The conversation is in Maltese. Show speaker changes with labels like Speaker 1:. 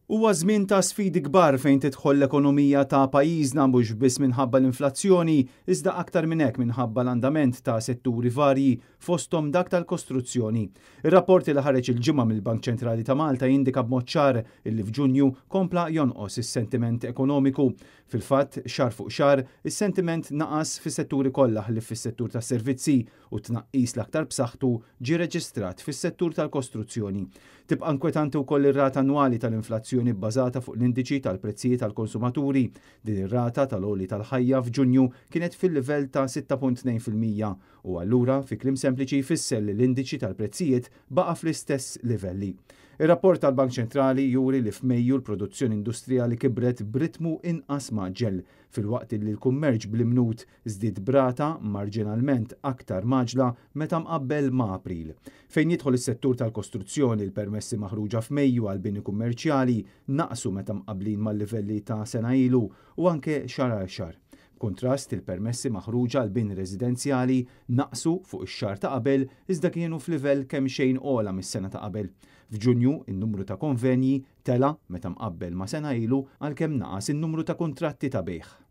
Speaker 1: Huwa żmien ta' sfidi kbar fejn tidħol l-ekonomija ta' pajjiżna mhux biss minħabba l-inflazzjoni, iżda aktar minn hekk minħabba l-andament ta' setturi varji, fosthom dak tal-kostruzzjoni. Ir-rapport li ħareġ il-Ġimgħa mill-Bank Ċentrali ta' Malta jindika b'mod ċar illi f'Ġunju kompla jonqos is-sentiment ekonomiku. Fil-fatt, xahar fuq xahar, is-sentiment naqas fis-setturi kollha ħlief fis-settur tas-servizzi u t-tnaqqis l-aktar b'saħħtu ġie reġistrat fis-settur tal-kostruzzjoni. Tibqa' inkwetanti wkoll ir-rata annwali tal-inflazzjoni bbażata fuq l-indiċi tal-prezzijiet għall-konsumaturi. Din ir-rata tal-għoli tal-ħajja f'Ġunju kienet fil-livell ta' 6.2% u allura fi kliem sempliċi jfisser li l-indiċi tal-prezzijiet baqa' fl-istess livelli. Ir-rapport tal-Bank Ċentrali juri li f'Mejju l-produzzjoni industrijali kibret b'ritmu inqas mgħaġġel, filwaqt li l-kummerċ bl-imnut żdied b'rata marġinalment aktar mgħaġġla meta mqabbel ma' April. Fejn jidħol is-settur tal-kostruzzjoni, l-permessi maħruġa f'Mejju għal bini kummerċjali naqsu meta mqabblin mal-livelli ta' sena ilu u anke xahar għal xahar. B'kuntrast, il-permessi maħruġa għal bini residenzjali naqsu fuq ix-xahar ta' qabel iżda kienu f'livell kemxejn ogħla mis-sena ta' qabel. F'Ġunju, in-numru ta' konvenji tela' meta mqabbel ma' sena ilu għalkemm naqas in-numru ta' kuntratti ta' bejgħ.